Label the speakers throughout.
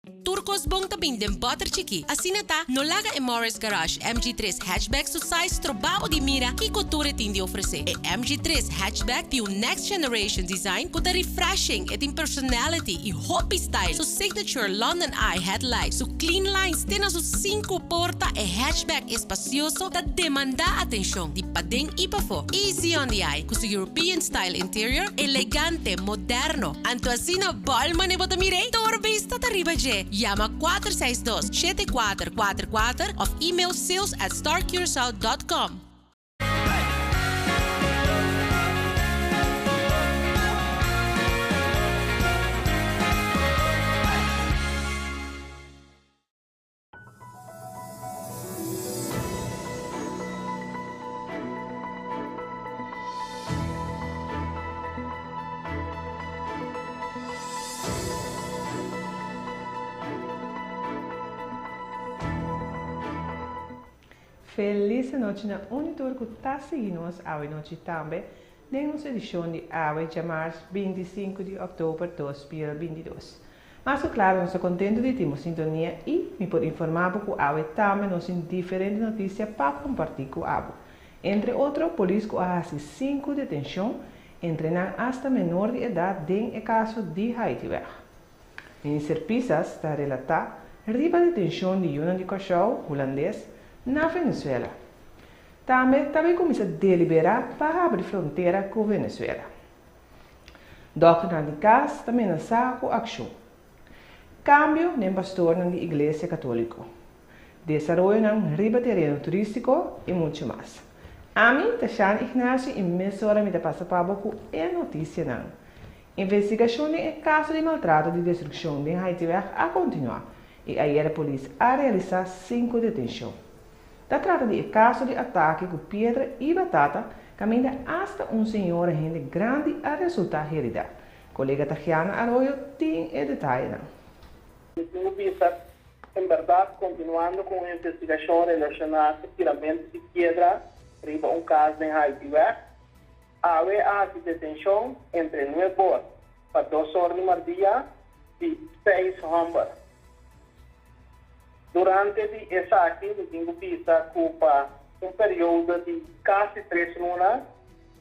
Speaker 1: Tur kos bon ta bin den bòter chikí. Asina ta, no laga e Morris Garage MG tres Hatchback su size stroba bo di mira kiko tur e tin di ofresé. E MG tres Hatchback tin un next generation design ku ta refreshing, e tin personality i hopi style. Su signature London Eye headlight, su clean lines te na su sinku porta, e hatchback espacioso ta demandá atenshon di paden i pafó. Easy on the eye ku su European style interior, elegante, moderno. Anto asina bòl mane bo ta mir'é? Tur bista ta riba dje. Yama 462 7444 òf email sales at starcuracao dot com.
Speaker 2: Felis anochi na un i tur ku ta sigui nos awe nochi tambe den nos edishon di awe djamars 25 di òktober 2022. Mas ku klaru nos ta kontentu di tin bo sintonia i mi por informá bo ku awe tambe nos tin diferente notisia pa kompartí ku abo. Entre otro, polis ku a hasi sinku detenshon, entre nan asta menor di edat den e kaso di Haitiweg. Minister Pisas ta relatá riba detenshon di yunan di Kòrsou, hulandes, na Venezuela. Tambe ta bay kuminsá deliberá pa habri frontera ku Venezuela. Dòkternan di kas ta menasá ku akshon. Kambio den pastornan di Iglesia Katóliko. Desaroyonan riba tereno turístiko i muchu mas. Ami ta Shan Ignacio i mesora mi ta pasa pa bo ku e notisianan. Investigashon den e kaso di maltrato di destrukshon den Haitiweg a kontinuá i ayera polis a realisá sinku detenshon. Ta trata di e kaso di atake ku piedra i batata kaminda asta un señora hende grandi a resultá herida. Kolega Tagiana Arroyo tin e detayenan.
Speaker 3: Mi tin ku bisa, en bèrdat, kontinuando ku un investigashon relashoná ku tiramentu di piedra riba un kas den Haitiweg, awe a hasi detenshon entre nuebor pa dos or di mardia di seis hòmber. Durante di esaki mi tin ku bisa ku pa un periodo di kasi tres luna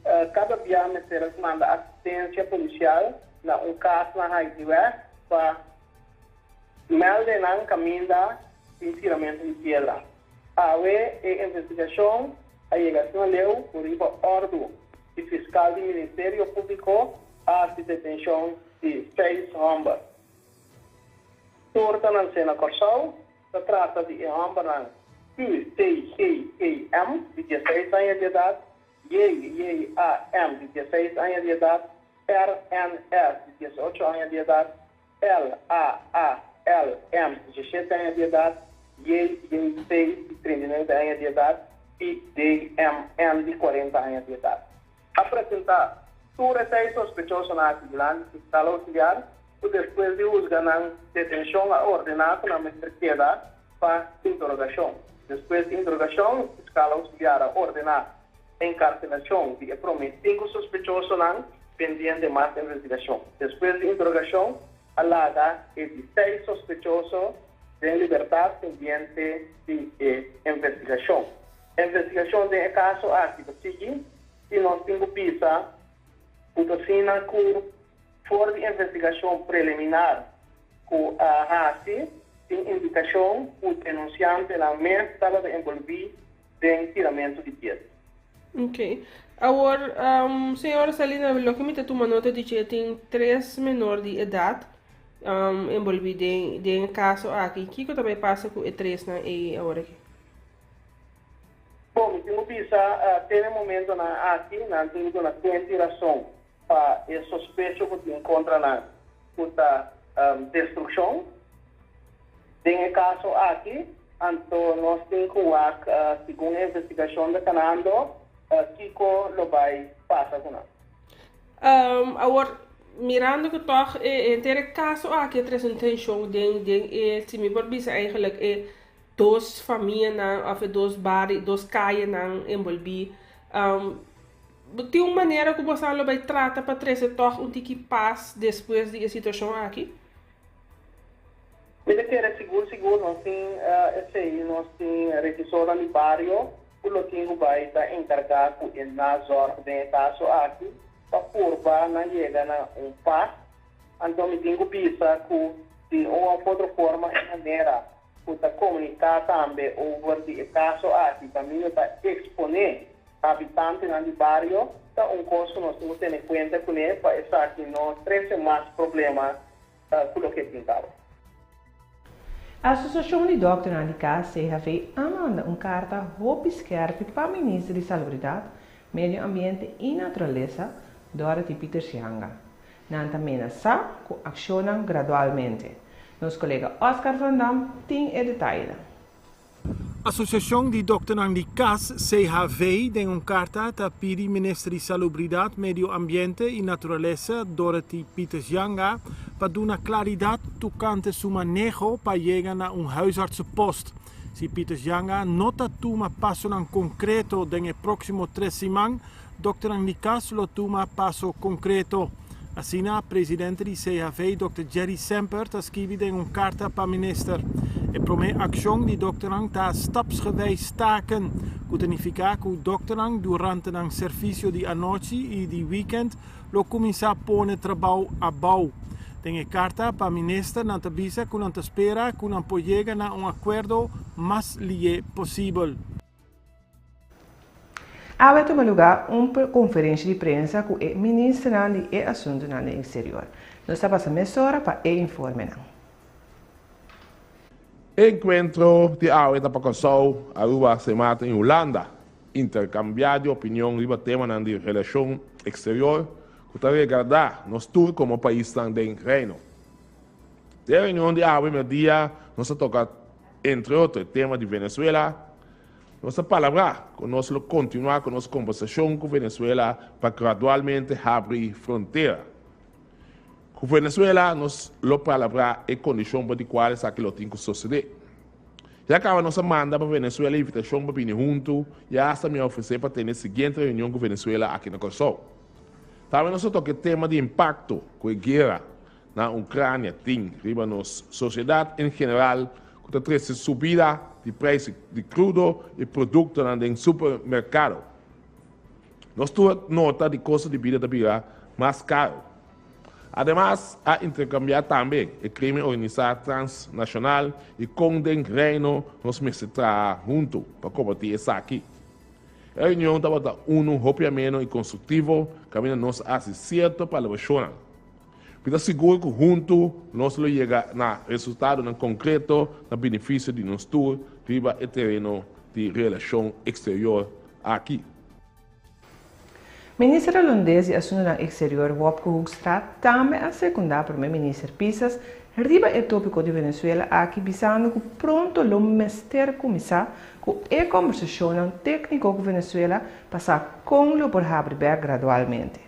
Speaker 3: kada bia mester a manda asistensia polisial na un kas na Haitiweg pa melde nan kaminda tin tiramentu di piedra. Awe e investigashon a yega asina leu ku riba òrdu di fiskal di Ministerio Públiko a hasi detenshon di seis hòmber. Tur ta nansé na Kòrsou. Ta trata di e hòmbernan U, T, G, E, M, di dieseis aña di edat, J, J, A, M, di dieseis aña di edat, R, N, S, di diesocho aña di edat, L, A, A, L, M, di diesshete aña di edat, J, J, C, di 39 aña di edat i D, M, N, di 40 aña di edat. A presentá tur e seis sospechosonan aki dilanti Fiskal Ousiliar ku despues di husga nan detenshon a ordená ku nan mester keda pa interogashon. Despues di interogashon, Fiskal Ousiliar a ordená enkarselashon di e promé sinku sospechosonan pendiente mas investigashon. Despues di interogashon a laga e di seis sospechoso den libertat pendiente di e investigashon. Investigashon den e kaso aki ta sigui i nos tin ku bisa ku ta asina ku for di investigashon preliminar ku a hasi tin indikashon ku denunsiantenan mes tabata enbolbí den tiramentu di piedra.
Speaker 4: Ok. Awor, señora Salina, loke mi ta tuma nota di dje tin tres menor di edat enbolbí den e kaso aki. Kiko ta bai pasa ku e tresnan ei awor aki?
Speaker 3: Bon, mi tin ku bisa te na e momentonan aki nan tin ku duna kuenta i rason pa e sospecho ku tin kontra nan ku ta destrukshon. Den e kaso aki, anto nos tin ku wak segun e investigashon ta kanando kiko lo bai pasa ku nan.
Speaker 4: Awor, mirando ku tòg e henter e kaso aki a trese un tenshon den den e, si mi por bisa eigenlijk e dos famianan of e dos bari, dos kayenan enbolbí. Tin un manera ku boso lo bai trata pa trese tòg un tiki pas despues di e situashon aki?
Speaker 3: Mi ta kere sigur sigur nos tin esei, nos tin regisornan di bario ku lo tin ku bai ta enkargá ku e nazorg den e kaso aki pa purba nan yega na un pas. Anto mi tin ku bisa ku di un òf otro forma e manera ku ta komuniká tambe over di e kaso aki kaminda ta eksponé habitantenan di bario ta un kos ku nos tin ku tene kuenta kuné pa esaki no trese mas problema ku loke tin kaba.
Speaker 2: Asosiashon di Dòkternan di Kas, CHV, a manda un karta hopi skèrpi pa Minister di Salubridat, Medio Ambiente i Naturalesa, Dorothy Pietersz-Janga. Nan ta menasá ku akshonnan gradualmente. Nos kolega Oscar van Dam tin e detayenan.
Speaker 5: Asosiashon di Dòkternan di Kas, CHV, den un karta ta pidi Minister di Salubridat, Medio Ambiente i Naturalesa, Dorothy Pietersz-Janga, pa duna klaridat tokante su maneho pa yega na un huisartsenpost. Si Pietersz-Janga no ta tuma pasonan konkreto den e próksimo tres siman, Dòkternan di kas lo tuma paso konkreto. Asina presidente di CHV, dòkter Jerry Semper, ta skibi den un karta pa minister. E promé akshon di dòkternan ta stapsgewijs staken, ku ta nifiká ku dòkternan durante nan servisio di anochi i di wikènt lo kuminsá pone trabou abou. Den e karta pa minister nan ta bisa ku nan ta spera ku nan por yega na un akuerdo mas lié posibel.
Speaker 2: Awe a tuma lugá un konferensha di prensa ku e ministernan di e asuntunan den eksterior. Nos ta pasa mesora pa e informenan.
Speaker 6: E enkuentro di awe ta pa Kòrsou, Aruba, Sint Maarten i Hulanda interkambiá di opinion riba temanan di relashon eksterior ku ta regardá nos tur komo paisnan den Reino. Den e reunion di awe merdia nos a toka entre otro e tema di Venezuela. Nos a palabrá ku nos lo kontinuá ku nos kombersashon ku Venezuela pa gradualmente habri frontera. Ku Venezuela nos lo palabrá e kondishon pa di kual esaki lo tin ku sosodé. Ya kaba nos a manda pa Venezuela invitashon pa bini huntu i asta mi a ofresé pa tene e siguiente reunion ku Venezuela aki na Kòrsou. Tambe nos a toka e tema di impakto ku e guera na Ucrania tin riba nos sociedad en general cu ta trece subida di prijs di crudo y productonan den supermercado. Nos tur nota di costo di bida ta bira mas caro. Ademas a intercambia tambe e crimen organisa transnacional y con den Reino nos mester traha hunto pa combati esaki. E reunion tabata uno hopi ameno y constructivo caminda nos a haci cierto palabracionnan. Mi ta sigur ku huntu nos lo yega na resultadonan konkreto na benefisio di nos tur riba e tereno di relashon eksterior aki.
Speaker 2: Minister Holandes di Asuntunan Eksterior Wopke Hoekstra tambe a sekundá Prome Minister Pisas riba e tópiko di Venezuela aki bisando ku pronto lo mester kuminsá ku e kòmbersashonnan tékniko ku Venezuela pa sa kon lo por habri bèk gradualmente.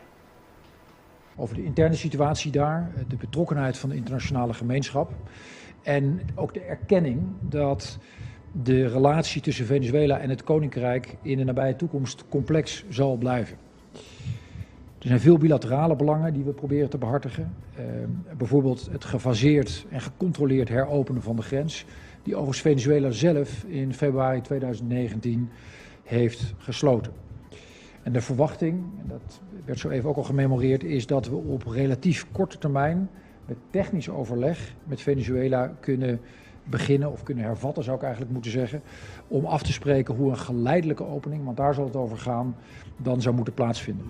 Speaker 7: Over de interne situatie daar, de betrokkenheid van de internationale gemeenschap en ook de erkenning dat de relatie tussen Venezuela en het Koninkrijk in de nabije toekomst complex zal blijven. Er zijn veel bilaterale belangen die we proberen te behartigen. Bijvoorbeeld het gefaseerd en gecontroleerd heropenen van de grens, die overigens Venezuela zelf in februari 2019 heeft gesloten. En de verwachting, en dat werd zo even ook al gememoreerd, is dat we op relatief korte termijn met technisch overleg met Venezuela kunnen beginnen of kunnen hervatten, zou ik eigenlijk moeten zeggen, om af te spreken hoe een geleidelijke opening, want daar zal het over gaan, dan zou moeten plaatsvinden.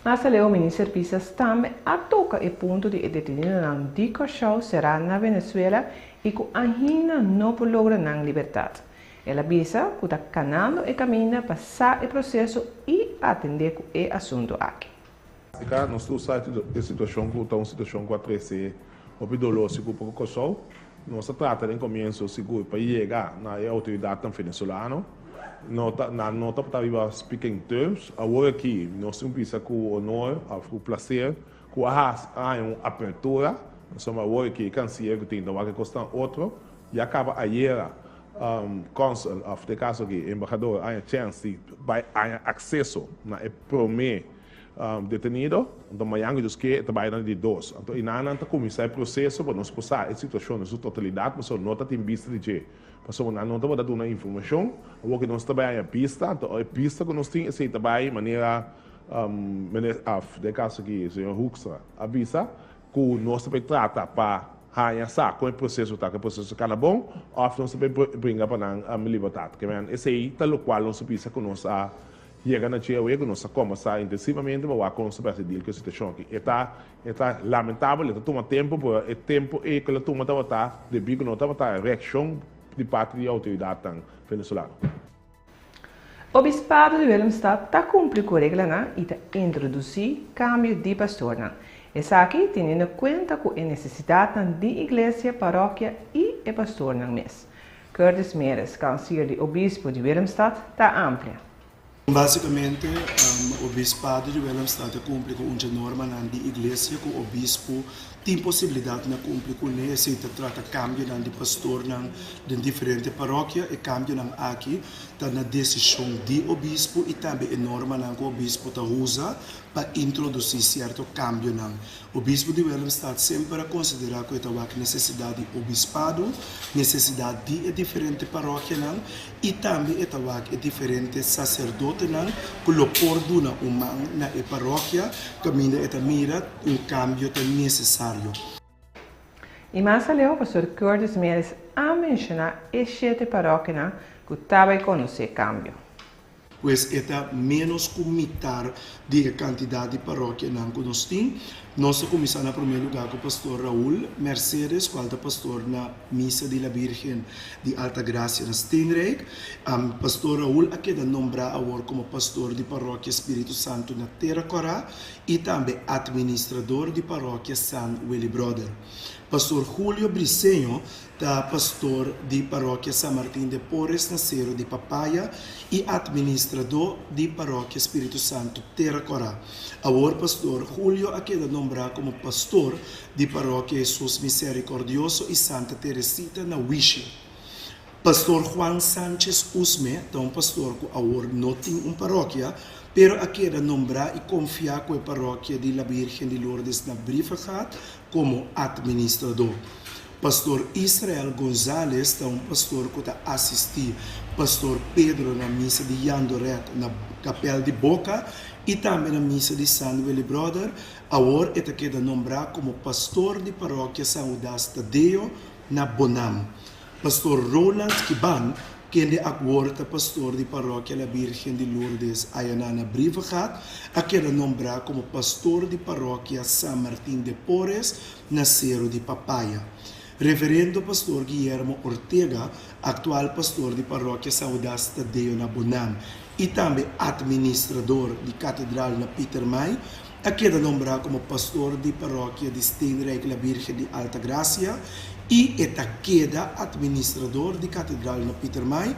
Speaker 2: Mas aleu Minister Pisas tambe a toka e punto di e detenidonan di Kòrsou será na Venezuela i ku ainda no por logra nan libertat. El a bisa ku ta kanando e kaminda pa sa e proseso i atendé ku e asuntu aki.
Speaker 6: Afrika, nos tur sa e situashon ku ta un situashon ku a trese hopi doló sigur pa ku Kòrsou. Nos a trata den komienso sigur pa yega na e outoridatnan venezolano. No ta, nan no tabata riba speaking terms. Awor aki nos tin bisa ku honor òf ku plaser ku a hasi, a haña un apertura. Pasobra awor aki e kansier ku tin ta wak e kosnan otro. Ya kaba ayera consul of den caso aki embahador a haña chance di bay haña acceso na e prome. Detenido, anto mañan ku Dios ke e ta bai na di dos. Anto einan nan ta kuminsá e proseso pa nos por sa e situashon den su totalidat pasobra no ta tin bista di dje. Pasobra nan no tabata duna informashon. Awor ku nos ta bai haña bista, anto e bista ku nos tin esei ta bai manera af den e kaso aki señor Hoekstra a bisa ku nos ta bai trata pa haña sa kon e proseso ta, ku e proseso ta kana bon òf nos ta bai bringa pa nan libertat. Ke men esei ta lokual nos a bisa ku nos a Yega na dje awe ku nos a kombersá intensivamente pa wak kon nos ta por hasi deal ku e situashon aki. E ta e ta lamentabel, e ta tuma tempu, pero e tempu ei ku el a tuma tabata debí ku no tabata reakshon di parti di outoridatnan venezolano.
Speaker 2: Obispado di Willemstad ta kumpli ku reglanan i ta introdusí kambio di pastornan. Esaki teniendo kuenta ku e nesesidatnan di iglesia, parokia i e pastornan mes. Curtis Meres, kansier di Obispo di Willemstad, ta amplia.
Speaker 8: Básikamente, Obispado di Willemstad ta kumpli ku un dje normanan di Iglesia ku obispo tin posibilidat na kumpli kuné. Esei ta trata kambionan di pastornan den diferente parokia. E kambionan aki ta na desishon di obispo i tambe e normanan ku obispo ta usa pa introdusí sierto kambionan. Obispo di Willemstad semper a konsiderá ku e ta wak nesesidat di obispado, nesesidat di e diferente parokianan i tambe e ta wak e diferente saserdotenan ku lo por duna un man na e parokia kaminda e ta mira un kambio ta nesesario.
Speaker 2: I mas aleu Pastor Curtis Meris a menshoná e shete parokianan ku ta bai konosé kambio.
Speaker 8: Pues e ta ménos ku mitar di e kantidat di parokianan ku nos tin. Nos ta kuminsá na promé lugá ku Pastor Raul Mercedes, kual ta pastor na Misa di La Virgen di Alta Gracia na Steenrijk. Pastor Raul a keda nombrá awor komo pastor di Parokia Spiritu Santu na Tera Kòrá i tambe atministrador di Parokia San Willibròder. Pastor Julio Briceño Ta pastor di Parokia San Martin de Porres na Sero di Papaya i atministradó di Parokia Spiritu Santu Tera Kòrá. Awor Pastor Julio a keda nombrá komo pastor di Parokia Hesus Miserikòrdioso i Santa Teresita na Wishi. Pastor Juan Sanchez Usme ta un pastor ku awor no tin un parokia, pero a keda nombrá i konfiá ku e Parokia di La Birgen di Lourdes na Brievengat komo atministradó. Pastor Israel Gonzalez ta un pastor ku ta asistí Pastor Pedro na misa di Jandoret na Kapèl di Boka i tambe na misa di San Willibròder. Awor e ta keda nombrá komo pastor di Parokia San Hudas Tadeo na Bonam. Pastor Roland Kiban, kende awor ta pastor di Parokia La Birgen di Lourdes ayaná na Brievengat, a keda nombrá komo pastor di Parokia San Martin de Porres na Sero di Papaya. Reverendo Pastor Guillermo Ortega, aktual pastor di Parokia San Hudas Tadeo na Bonam i tambe atministrador di Katedral na Pietermaai, a keda nombrá komo pastor di Parokia di Steenrijk La Birgen di Alta Gracia i e ta keda atministrador di Katedral na Pietermaai.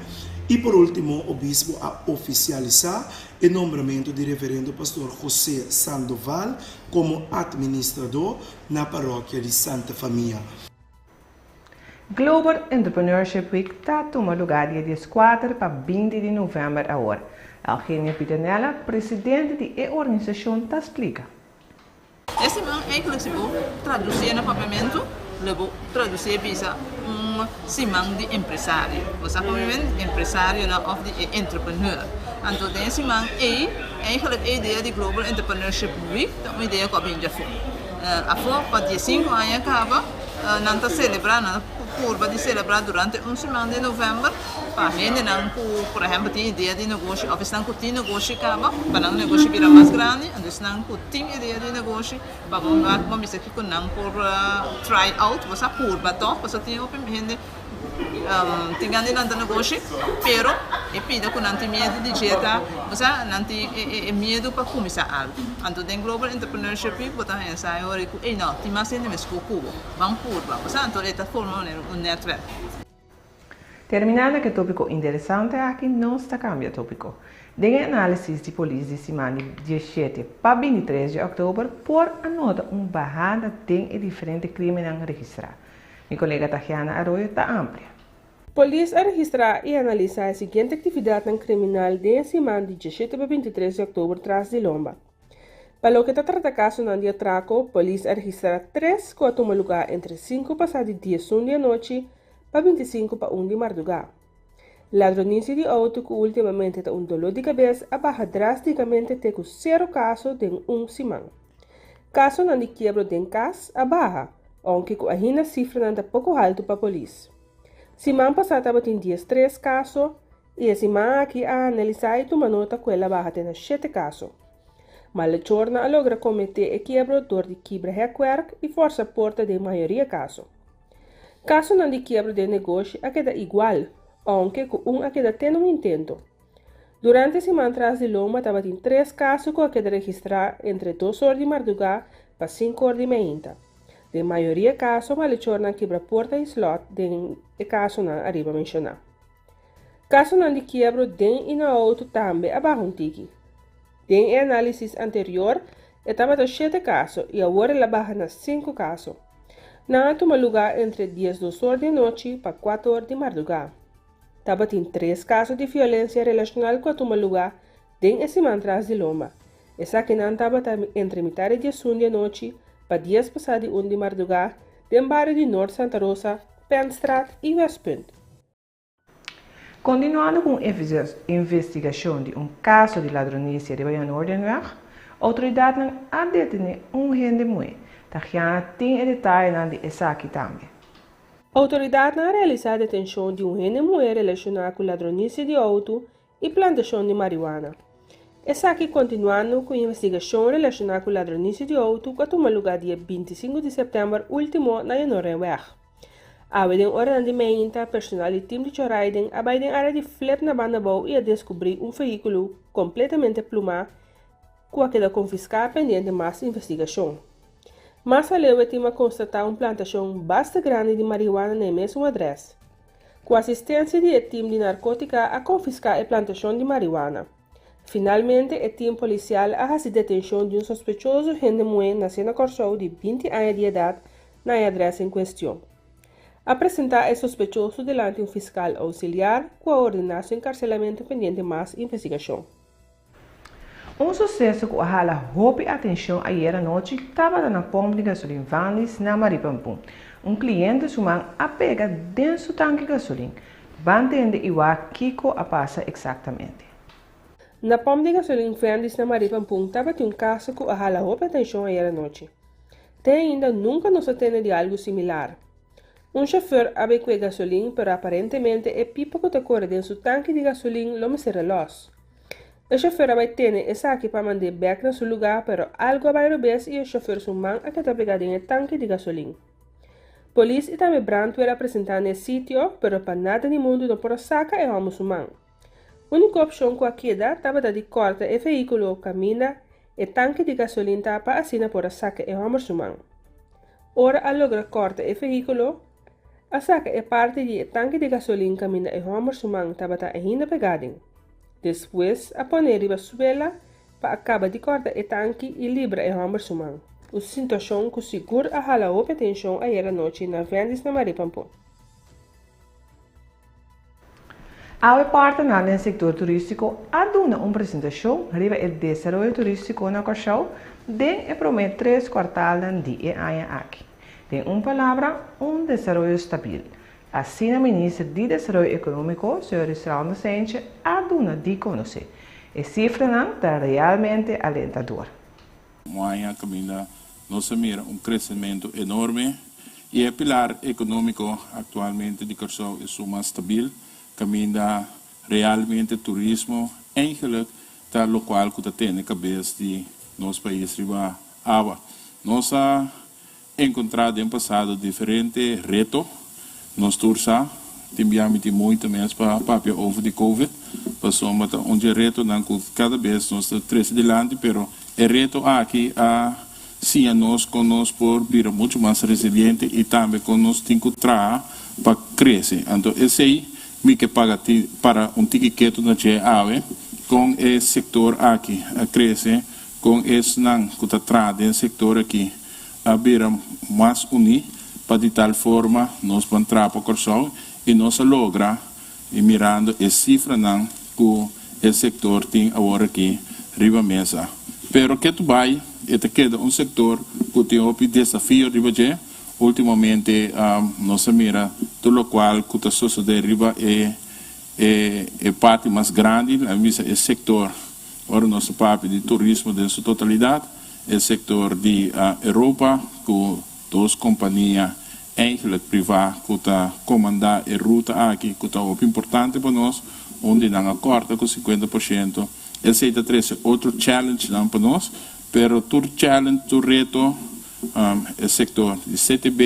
Speaker 8: I por último obispo a ofisialisá e nombramentu di Reverendo Pastor José Sandoval komo atministradó na Parokia di Santa Famia.
Speaker 2: Global Entrepreneurship Week ta tuma lugá dia dieskuater pa binti di novèmber awor. Elgenia Pitanella, presidente di e organisashon ta splika.
Speaker 9: E siman eigenlijk si bo traducié na papiamentu lo bo traducié bisa un siman di empresario. Bo sa como men empresarionan of di e entrepreneur. Anto den e siman ei eigenlijk e idea di Global Entrepreneurship Week ta un idea cu a bin djafó. Afó pa diesinco aña caba nan ta celebra, nan ta purba di celebra durante un siman di november pa hendenan cu por ehempel tin idea di negoshi of esnan cu tin negoshi caba pa nan negoshi bira mas grandi, anto esnan cu tin idea di negoshi pa bo wak bo mester kico nan por try out, bo sa purba toch pasobra tin hopi hende Tin gana di lanta negoshi, pero e pida ku nan tin miedu di dje ta, osea, nan tin e miedu pa kuminsá algu. Anto den Global Entrepreneurship Week bo ta haña sa e ora ku, ey no, tin mas hende mes ku ku bo, ban purba. Osea, anto e ta forma manera un nètwèrk.
Speaker 2: Terminando ku e tópiko interesante aki, nos ta kambia tópiko. Den e análisis di polis di siman di diesshete pa bintitres di òktober por a nota un bahada den e diferente krímennan registrá. Mi kolega Tahiana Arroyo ta amplia.
Speaker 4: Polis a registrá i analisá e siguiente aktividatnan kriminal den e siman di diesshete pa bintitres di òktober tras di lomba. Pa loke ta trata kasonan di atrako, polis a registrá tres ku a tuma lugá entre sinku pasá di diesun di anochi pa bintisinku pa un di mardugá. Ladronisia di outo ku últimamente ta un doló di kabes a baha drástikamente te ku sero kaso den un siman. Kasonan di kiebro den kas a baha, ounke ku ainda sifranan ta poko haltu pa polis. Siman pasá tabatin diestres kaso i e siman aki a analisá i tuma nota ku el a baha te na shete kaso. Malechornan a logra kometé e kiebro dor di kibra hèkwerk i fòrsa porta den mayoria kaso. Kasonan di kiebro den negoshi a keda igual, ounke ku un a keda tene un intento. Durante siman tras di lomba tabatin tres kaso ku a keda registrá entre dos or di mardugá pa sinku or di meinta. Den mayoria kaso malechornan kibra porta i slòt den e kasonan ariba menshoná. Kasonan di kiebro den i na outo tambe a baha un tiki. Den e análisis anterior e tabata shete kaso i awor el a baha na sinku kaso. Nan a tuma lugá entre diesdos or di anochi pa kuater or di mardugá. Tabatin tres kaso di violensia relashonal ku a tuma lugá den e siman tras di lomba. Esakinan tabata entre mitar di diesun di anochi pa dies pasá di un di mardugá den bario di Noord Santa Rosa, Penstraat i Westpunt.
Speaker 2: Kontinuando ku un investigashon di un kaso di ladronisia riba Jan Noordenweg, outoridatnan a detené un hende muhé. Tagiana tin e detayenan di esaki tambe.
Speaker 4: Outoridatnan a realisá detenshon di un hende muhé relashoná ku ladronisia di outo i plantashon di mariwana. Esaki kontinuando ku investigashon relashoná ku ladronisia di outo ku a tuma lugá dia 25 di sèptèmber último na Jan Noordenweg. Awe den oranan di meinta, personal di tim di Choraiden a bai den área di Flip na Banda Bou i a deskubrí un vehíkulo kompletamente plumá ku a keda konfiská pendiente mas investigashon. Mas aleu e tim a konstatá un plantashon basta grandi di marihuana na e mesun adrès. Ku asistensia di e tim di narkótika a konfiská e plantashon di marihuana. Finalmente e tim polisial a hasi detenshon di un sospechoso hende muhé nasé na Kòrsou di 20 aña di edat na e adrès en kuestion. A presentá e sospechoso dilanti un fiskal ousiliar ku a ordená su enkarselamentu pendiente mas investigashon.
Speaker 2: Un suseso ku a hala hopi atenshon ayera nochi tabata na pòmp di gasolin Vandis na Maripampun. Un kliente su man a pega den su tanki gasolin. Ban tende i wak kiko a pasa eksaktamente.
Speaker 4: Na pòmp di gasolin Vandis na Maripampun tabatin un kaso ku a hala hopi atenshon ayera nochi. Te ainda nunka nos a tende di algu similar. Un shofèr a bai ku e gasolin pero aparentemente e pipa ku ta kore den su tanki di gasolin lo mester a lòs. E shofèr a bai tene esaki pa mand'é bèk na su lugá pero algu a bai robes i e shofèr su man a keda pegá den e tanki di gasolin. Polis i tambe brandweer a presentá na e sitio pero pa nada di mundu no por a saka e hòmber su man. Úniko opshon ku a keda tabata di kòrta e vehíkulo kaminda e tanki di gasolin ta pa asina por a saka e hòmber su man. Ora a logra kòrta e vehíkulo, a saka e parti di e tanki di gasolin kaminda e hòmber su man tabata ainda pegá den. Despues a pone riba suela pa a kaba di kòrta e tanki i libra e hòmber su man. Un situashon ku sigur a hala hopi atenshon ayera nochi na Vendis na Maripampon.
Speaker 2: Awe partnernan den sektor turístiko a duna un presentashon riba e desaroyo turístiko na Kòrsou den e promé tres kuartalnan di e aña aki. Den un palabra, un desaroyo stabil. Asina Minister di Desaroyo Ekonómiko, señor Risraldo Cijntje, a duna di konosé. E sifranan ta realmente alentador.
Speaker 10: Un aña kaminda nos a mira un kresementu enorme i e pilar ekonómiko aktualmente di Kòrsou e suma stabil, kaminda realmente turismo eigenlik ta lokual ku ta tene kabes di nos pais riba awa. Nos a enkontrá den pasado diferente reto, nos tur sa, tin bia mi tin moeite mes pa papia over di Covid, pasobra ta un dje retonan ku kada bes nos ta trese dilanti, pero e reto aki a siña nos kon nos por bira muchu mas resiliente i tambe kon nos tin ku traha pa krese. Anto esei mi ke paga para un tiki ketu na dje awe, kon e sektor aki a krese, kon esnan ku ta traha den sektor aki a bira mas uní pa di tal forma nos ban traha pa Kòrsou i nos a logra i mirando e sifranan ku e sektor tin awor aki riba mesa. Pero ketu bai. E ta keda un sektor ku tin hopi desafio riba dje. Últimamente nos a mira tur lokual ku ta sosodé riba e e parti mas grandi, laga mi bisa e sektor, ora nos ta papia di turismo den su totalidat, e sektor di Europa ku dos kompania eigenlijk privá ku ta komandá e ruta aki ku ta hopi importante pa nos, un di nan a kòrta ku 50%. Esei ta trese otro challengenan pa nos, pero tur challenge, tur reto, e sektor di CTB,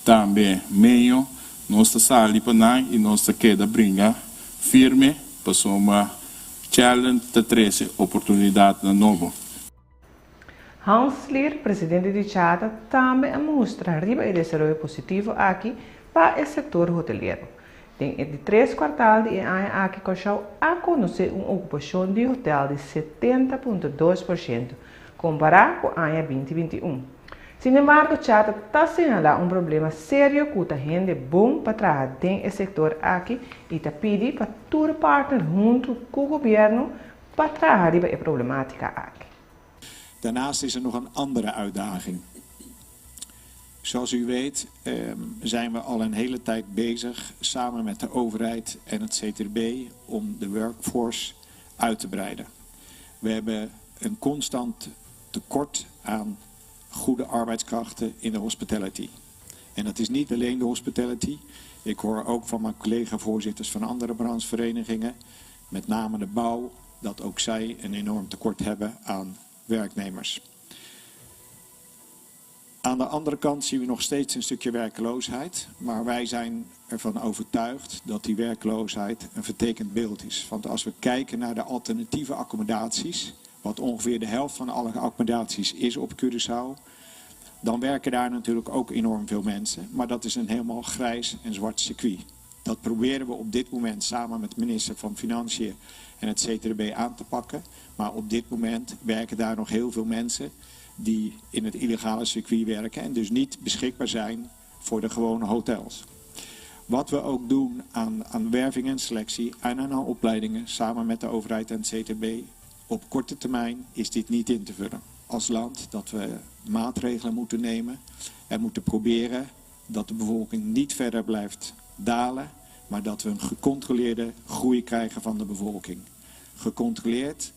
Speaker 10: tambe MEO, nos ta sali pa nan i nos ta keda bringa firme pasobra challenge ta trese oportunidatnan nobo.
Speaker 2: Hans Slier, presidente di CHATA, tambe a mustra riba e desaroyo positivo aki pa e sektor hotelero. Den e di tres kuartal di e aña aki Kòrsou a konosé un okupashon di hotèl di 70.2%, kompará ku aña 2021. Sinembargo CHATA ta señalá un problema serio ku ta hende bon pa traha den e sektor aki i ta pidi pa tur partner huntu ku gobièrnu pa traha riba e problemátika aki.
Speaker 11: Daarnaast is er nog een andere uitdaging. Zoals u weet zijn we al een hele tijd bezig samen met de overheid en het CTB om de workforce uit te breiden. We hebben een constant tekort aan goede arbeidskrachten in de hospitality. En dat is niet alleen de hospitality. Ik hoor ook van mijn collega-voorzitters van andere brancheverenigingen, met name de bouw, dat ook zij een enorm tekort hebben aan werknemers. Aan de andere kant zien we nog steeds een stukje werkloosheid. Maar wij zijn ervan overtuigd dat die werkloosheid een vertekend beeld is. Want als we kijken naar de alternatieve accommodaties, wat ongeveer de helft van alle accommodaties is op Curaçao, dan werken daar natuurlijk ook enorm veel mensen. Maar dat is een helemaal grijs en zwart circuit. Dat proberen we op dit moment samen met de minister van Financiën en het CTB aan te pakken. Maar op dit moment werken daar nog heel veel mensen die in het illegale circuit werken en dus niet beschikbaar zijn voor de gewone hotels. Wat we ook doen aan werving en selectie en aan opleidingen samen met de overheid en het CTB, op korte termijn is dit niet in te vullen. Als land dat we maatregelen moeten nemen en moeten proberen dat de bevolking niet verder blijft dalen, maar dat we een gecontroleerde groei krijgen van de bevolking. Gecontroleerd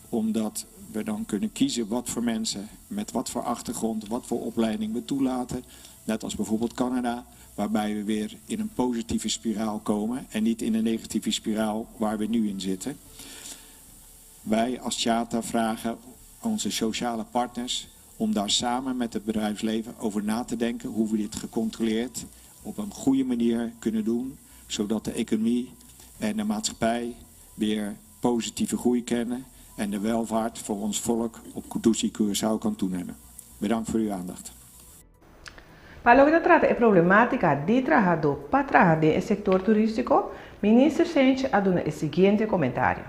Speaker 11: omdat we dan kunnen kiezen wat voor mensen, met wat voor achtergrond, wat voor opleiding we toelaten. Net als bijvoorbeeld Canada, waarbij we weer in een positieve spiraal komen en niet in een negatieve spiraal waar we nu in zitten. Wij als CHATA vragen onze sociale partners om daar samen met het bedrijfsleven over na te denken hoe we dit gecontroleerd op een goede manier kunnen doen, zodat de economie en de maatschappij weer positieve groei kennen en de welvaart voor ons volk op Kudusi Curaçao kan toenemen. Bedankt voor uw aandacht.
Speaker 2: Pa loke ta trata e problemátika di trahadó pa traha den e sektor turístiko, Minister Cijntje a duna e siguiente komentario.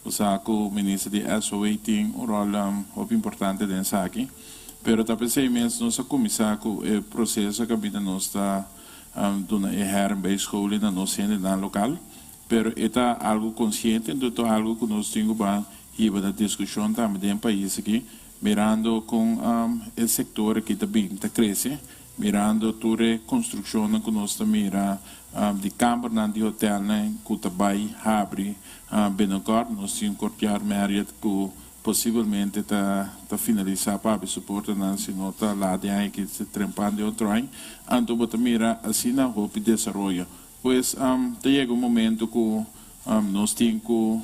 Speaker 10: Bo sa ku Minister di SOA tin un ròl hopi importante den esaki, pero ta p'esei mes nos a kuminsá ku e proseso kaminda nos ta duna e herbijscholing na nos hendenan lokal. Pero e ta algu konsiente, enton ta algu ku nos tin ku ban hiba na diskushon tambe den pais aki, mirando kon e sektor aki ta bin ta krese, mirando tur e konstrukshonnan ku nos ta mira di kambernan di hotelnan ku ta bai habri binnenkort. Nos tin un Courtyard Marriott ku posibelmente ta finalisá pa habri su portanan, si no ta laat di aña aki, trempan di otro aña. Anto bo ta mira asina hopi desaroyo. Pues ta yega un momento ku nos tin ku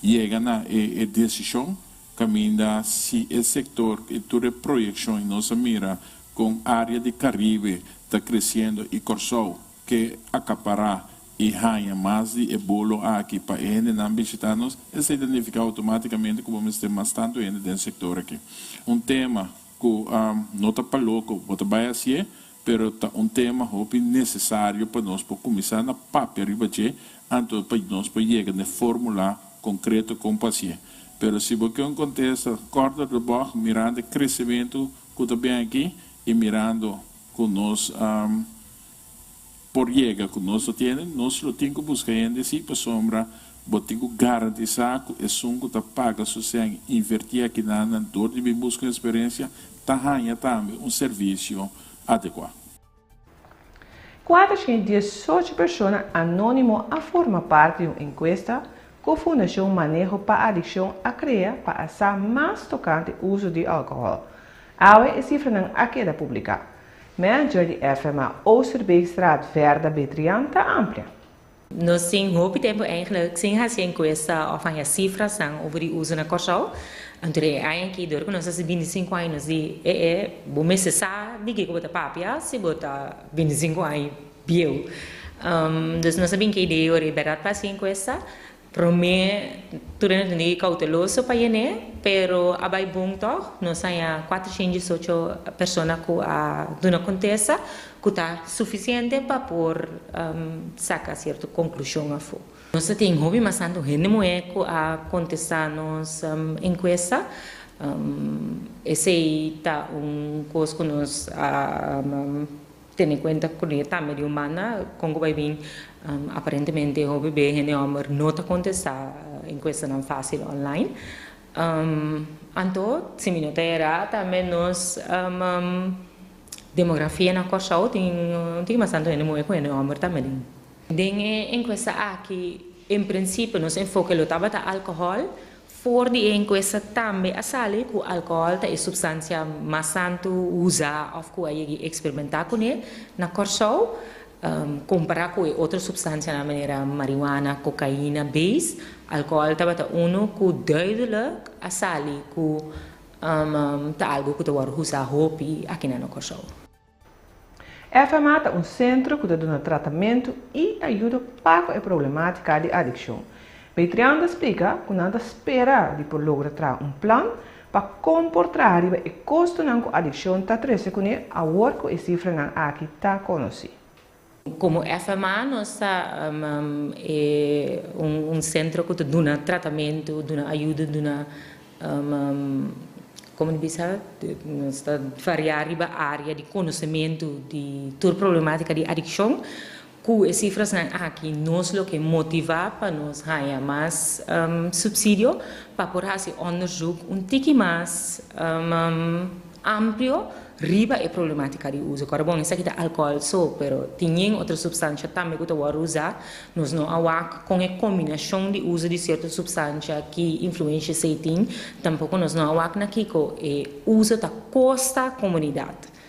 Speaker 10: yega na e desishon kaminda si e sektor i tur e proyekshon i nos a mira kon área di Karibe ta kresiendo i Kòrsou ke akapará i haña mas di e bolo aki pa e hendenan bishitá nos, esei ta nifiká outomátikamente ku bo mester mas tantu hende den sektor aki. Un tema ku no ta pa loko bo ta bai hasié, Pero ta un tema hopi necesario pa nos por cuminsa na papia riba dje anto pa nos por yega n'e formula concreto con pa hacié. Pero si bo ke un contesta kort door de bocht mirando e crecemento cu ta bin aki y mirando cu nos por yega cu nos lo tiene, nos lo tin cu busca hende si pasobra. Bo tin ku garantisá ku esun ku ta paga su sèn invertí akinan dor di bin buska un eksperensia ta haña tambe un servisio adekuá.
Speaker 2: 418 persona anónimo a forma parti di un enkuesta ku Fundashon Maneho pa Adikshon a krea pa a sa mas tokante uso di alkohòl. Awe e sifranan a keda publiká. Manager di FMA Oosterbeekstraat Verda Betrian ta amplia.
Speaker 12: Nos tin hopi tempu eigenlijk sin hasi enkuesta òf haña sifrasnan over di uso na Kòrsou. Anto e aña aki dor ku nos hasi 25 aña nos di e e bo mester sa di kiko bo ta papia si bo ta 25 aña bieu. Dus nos a bin ku e idea ora e bèrdat pa hasi enkuesta. Promé tur hende tin di kouteloso pa yen'é, pero a bai bon tòg. Nos haña 418 persona ku a duna kontesta ku ta sufisiente pa por saka sierto konklushon afó. Nos ta tin hopi mas tantu hende muhé ku a kontestá nos enkuesta. Esei ta un kos ku nos a Tene kuenta ku e tambe di un banda kon ku bai bin aparentemente hopi be hende hòmber no ta kontestá enkuestanan fásil online. Anto si mi no ta erá tambe nos demografia na Kòrsou tin tin mas tantu hende muhé ku hende hòmber tambe den. Den e enkuesta aki en prinsipio nos enfoke lo tabata alkohòl. For di e enkuesta tambe a sali ku alkohòl ta e supstansia mas tantu usá òf ku a yegi eksperimentá kuné na Kòrsou, kompará ku e otro supstansianan manera marihuana, kokaina, beis. Alkohòl tabata unu ku duidelik a sali ku ta algu ku ta wòrdu usá hopi akinan na Kòrsou.
Speaker 2: FMA ta un sentro ku ta duna tratamentu i ayudo pa ku e problematika di adikshon. Betrian ta splika ku nan ta spera di por logra traha un plan pa kon por traha riba e kostonan ku adikshon ta trese kuné awor ku e sifranan aki ta konosí.
Speaker 12: Komo FMA nos ta e un sentro ku ta duna tratamentu, duna ayudo, duna komo di bisa nos ta varia riba área di konosementu di tur problematika di adikshon. Ku e sifrasnan aki nos lo ke motivá pa nos haña mas supsidio pa por hasi òndersuk un tiki mas amplio riba e problematica di uso. Kòrda bon, esaki ta alcohol so, pero tin yen otro substancia tambe ku ta wòrdu usá. Nos no a wak kon e kombinashon di uso di sierto substancia ki influencia esei tin. Tampoko nos no a wak na kiko e uso ta kosta komunidat.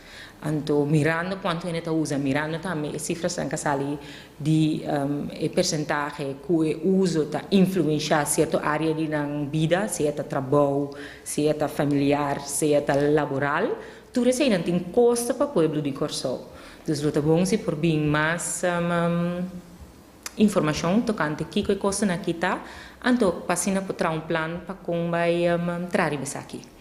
Speaker 12: Anto mirando kuantu hende ta usa, mirando tambe e sifrasnan ka sali di e persentahe ku e uso ta influenshá sierto área di nan bida, sea ta trabou, sea ta familiar, sea ta laboral, tur eseinan tin kosto pa pueblo di Kòrsou. Dus lo ta bon si por bin mas informashon tokante kiko e kostonan aki ta, anto pa asina por traha un plan pa kon bai traha riba esaki.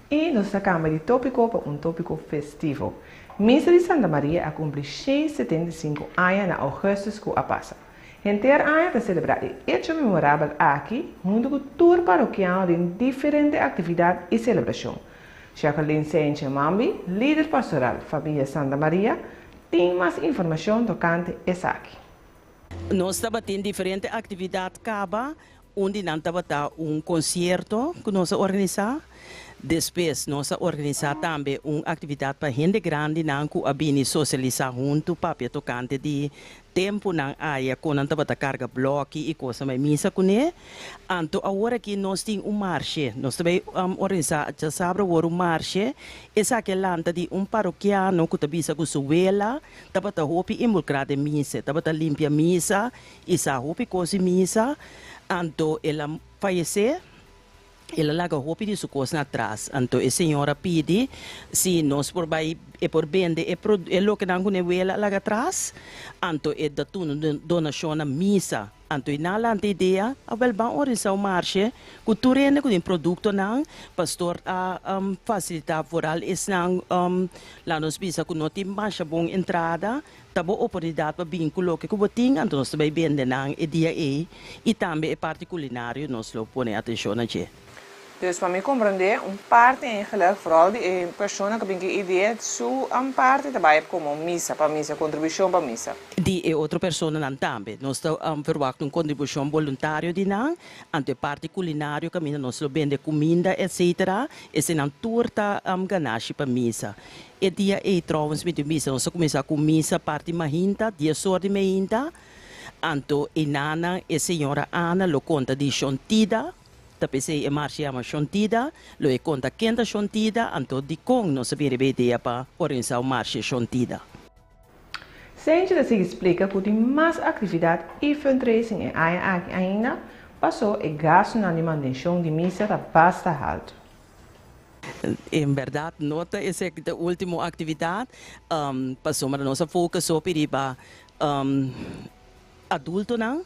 Speaker 2: I nos ta kambia di tópiko pa un tópiko festivo. Misa di Santa Maria a kumpli 175 aña na ougùstùs ku a pasa. Henter aña ta selebrá e echo memorabel aki huntu ku tur parokiano den diferente aktividat i selebrashon. Jacqueline Seintje Mambi, lider pastoral Famia Santa Maria, tin mas informashon tokante esaki.
Speaker 13: Nos tabatin diferente aktividat kaba. Un di nan tabata un konsierto ku nos a organisá. Despues nos a organisá tambe un aktividat pa hende grandinan ku a bini sosialisá huntu papia tokante di tempunan aya kon nan tabata karga blòki i kosnan bai misa kuné. Anto awor aki nos tin un marshe. Nos ta bai organisá djasabra awor un marshe. Esaki a lanta di un parokiano ku ta bisa ku su wela tabata hopi involukrá den misa. E tabata limpia misa I sa hopi kos di misa, anto el a fayesé, el a laga hopi di su kosnan atras. Anto e señor a pidi si nos por bai, e por bende e e lokenan ku ne wela a laga atras, anto e ta tuna donashon na misa. Anto i nan lanta idea, awel ban organisá un marshe ku tur hende ku tin produktonan, pastor a fasilitá vooral esnan, laga nos bisa ku no tin masha bon entrada, Ta bo oportunidat pa bin ku loke ku bo tin, anto nos ta bai bende nan e dia ei i tambe e parti kulinario nos lo pone atenshon na dje.
Speaker 2: Dus pa mi komprondé, un parti eigenlijk, vooral di e persona ku bin ku e idea, su un parti ta bai komo misa, pa misa, kontribushon pa misa.
Speaker 13: Di e otro personanan tambe. Nos ta verwagt un kontribushon boluntario di nan, anto e parti kulinario kaminda nos lo bende kuminda etcetera, eseinan tur ta ganashi pa misa. E dia ei trouwens mi tin bisa nos a kuminsá ku misa parti mahinta, dies or di meinta, anto einanan e señora Ana lo konta di Shontida, Ta p'esei e marcha yama Shontida, lo e konta ken ta Shontida, anto dikon nos a bin riba e idea pa organisá un marshe Shontida.
Speaker 2: Sentje ta sigui splika ku tin mas aktividat i fundraising e aña aki ainda, paso e gastunan di mantenshon di misa ta basta haltu.
Speaker 13: En bèrdat no ta esaki ta último aktividat, pasobra nos a focus hopi riba adultonan.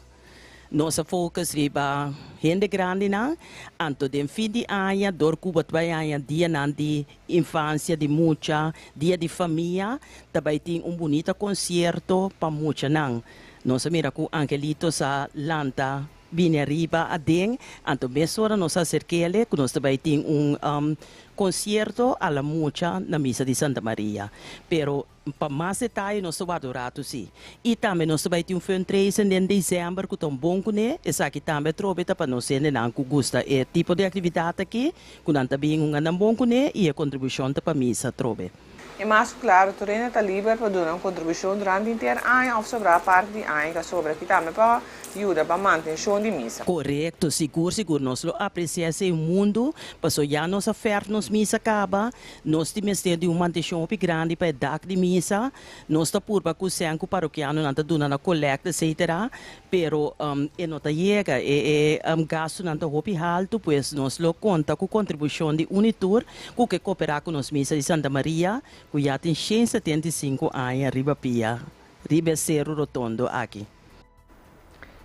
Speaker 13: Nos a focus riba hende grandinan, anto den fin di aña dor cu bo ta bay haña dianan di infancia di mucha, dia di famia, ta bay tin un bunita concierto pa muchanan. Nos a mira cu Angelitos a lanta bini ariba aden, anto mesora nos a acerkele cu nos ta bay tin un concierto a la mucha na misa di Santa Maria. Pero Pa mas detaye nos ta warda un ratu si. I tambe nos ta bai tin un fundraising den december ku ta un bon kuné. Esaki tambe atrobe ta pa nos hendenan ku gusta e tipo di aktividat aki, ku nan ta bin hunga nan bon kuné i e kontribushon ta pa misa atrobe.
Speaker 2: E mas ku klaru, tur hende ta liber pa duna un kontribushon durante henter aña òf sobrá parti di aña ku a sobra aki tambe pa yuda pa mantenshon di misa.
Speaker 13: Korekto, sigur sigur nos lo apresiá esei mundu, pasobra ya nos a fèrf nos misa kaba, Nos tin mester di un mantenshon hopi grandi pa e dak di misa. Nos ta purba ku sèn ku parokianonan ta duna na kolèkta etsetera, pero e no ta yega. E e gastunan ta hopi haltu, pues nos lo konta ku kontribushon di Unitur ku ke koperá ku nos misa di Santa Maria ku ya tin 175 aña riba pia riba e Seru Rotondo aki.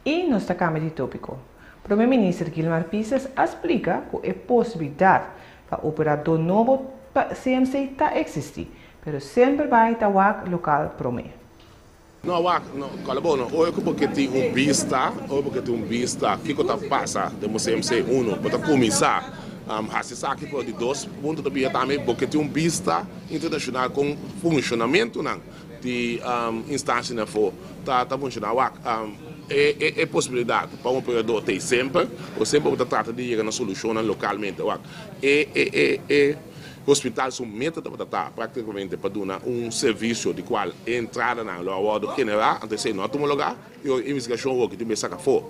Speaker 2: I nos ta kambia di tópiko. Prome Minister Gilmar Pisas a splika ku e posibilidat pa operadó nobo pa CMC ta eksistí, pero semper bai ta wak lokal promé.
Speaker 6: No wak, no, kòrda bo no, ora ku bo ke tin un bista, ora bo ke tin un bista kiko ta pasa den bo CMC, uno, bo ta kuminsá hasi esaki, pero di dos punto ta bira tambe bo ke tin un bista internashonal kon funshonamentunan di instansianan afó ta ta funshoná. Wak, e e e posibilidat pa un operador ta ei semper, o semper bo ta trata di yega na solushonnan lokalmente. Wak, e e e e hospital su meta tabata ta praktikamente pa duna un servisio di kual e entradanan lo a wòrdu generá, anto esei no a tuma lugá. I ora investigashon awor tin be saka afó,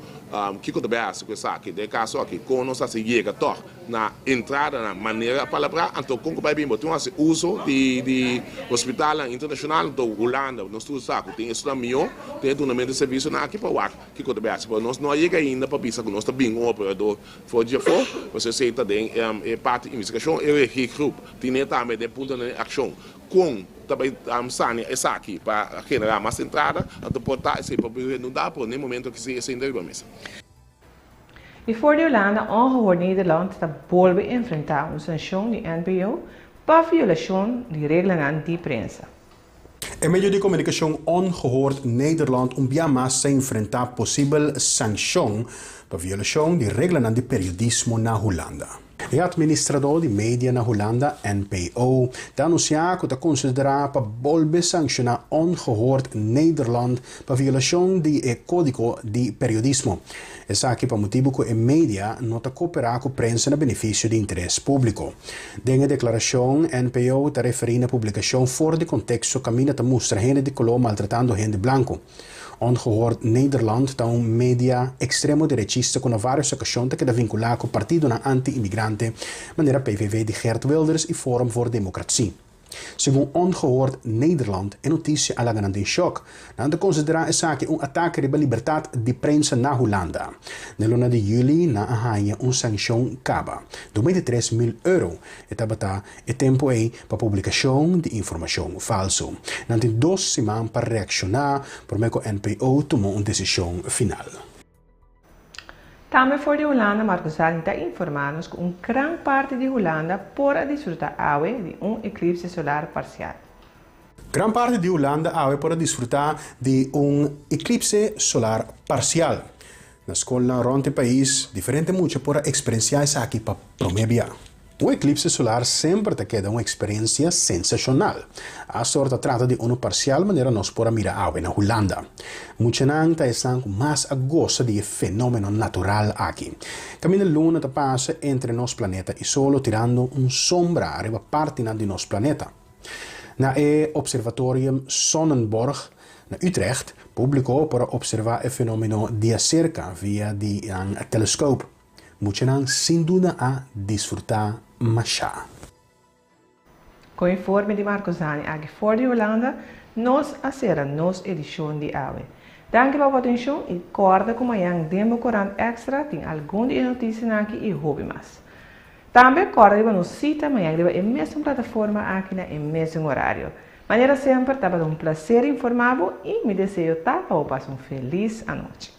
Speaker 6: kiko ta bai hasi ku esaki? Den e kaso aki, kon nos hasi yega tòg na entradanan manera a palabrá? Anto kon ku bai bin bo tin hasi uso di di hospitalnan internashonal? Anto Hulanda, nos tur sa ku tin esunnan mihó den e dunamentu di servisionan aki pa wak kiko ta bai hasi. Pero nos no a yega ainda pa bisa ku nos ta bin un operador for di afó, pasobra esei ta den e parti investigashon. E regigroep tine tambe den puntonan di akshon Kon ta bai sania esaki pa generá mas entrada, anto por ta esei por redundá, pero n'e momento aki si esei no ta riba mesa.
Speaker 2: I for di Hulanda Ongehoord Nederland ta bolbe enfrentá un sanshon di NPO pa violashon di reglanan di prensa.
Speaker 14: E medio di komunikashon Ongehoord Nederland un bia mas ta enfrentá posibel sanshon pa violashon di reglanan di periodismo na Hulanda. E administradó di media na Hulanda, NPO, ta anunsiá ku ta konsiderá pa bolbe sankshoná Ongehoord Nederland pa violashon di e kódigo di periodismo. Esaki pa motibu ku e media no ta koperá ku prensa na benefisio di interes públiko. Den e deklarashon, NPO ta referí na publikashon for di konteksto kaminda ta mustra hende di koló maltratando hende blanku. Ongehoord Nederland ta un media ekstremo derechista ku na vários okashon ta keda vinkulá ku partidonan anti-imigrante manera PVV di Geert Wilders i Forum voor Democratie. Segun Ongehoord Nederland e notisia a laga nan den shòk. Nan ta konsiderá esaki un atake riba libertat di prensa na Hulanda. Den luna di yüli nan a haña un sanshon kaba, 23 mil euro. E tabata e tempu ei pa publikashon di informashon falsu. Nan tin dos siman pa reakshoná promé ku NPO tuma un desishon final.
Speaker 2: Tambe for di Hulanda Marco Zalin ta informá nos ku un gran parti di Hulanda por a disfrutá awe di un eklipse solar parsial.
Speaker 14: Gran parti di Hulanda awe por a disfrutá di un eklipse solar parsial. Na skolnan rònt e pais, diferente mucha por a eksperensiá esaki pa promé bia. Un eklipse solar semper ta keda un eksperensia sensashonal. Asta ora ta trata di unu parsial manera nos por a mira awe na Hulanda. Muchanan ta esnan ku mas a gosa di e fenómeno natural aki. Kaminda luna ta pasa entre nos planeta i solo tirando un sombra ariba partinan di nos planeta. Na e Observatorium Sonnenborgh na Utrecht, públiko por a opservá e fenómeno di aserka via di nan teleskop. Muchanan sin duda a disfrutá mashá.
Speaker 2: Ku informe di Marco Zani aki for di Hulanda, nos a sera nos edishon di awe. Danki pa bo atenshon i kòrda ku mañan den bo korant Extra tin algun di e notisianan aki i hopi mas. Tambe kòrda riba nos sita mañan riba e mesun plataforma aki na e mesun orario. Manera semper tabata un plaser informá bo i mi deseo ta pa bo pasa un felis anochi.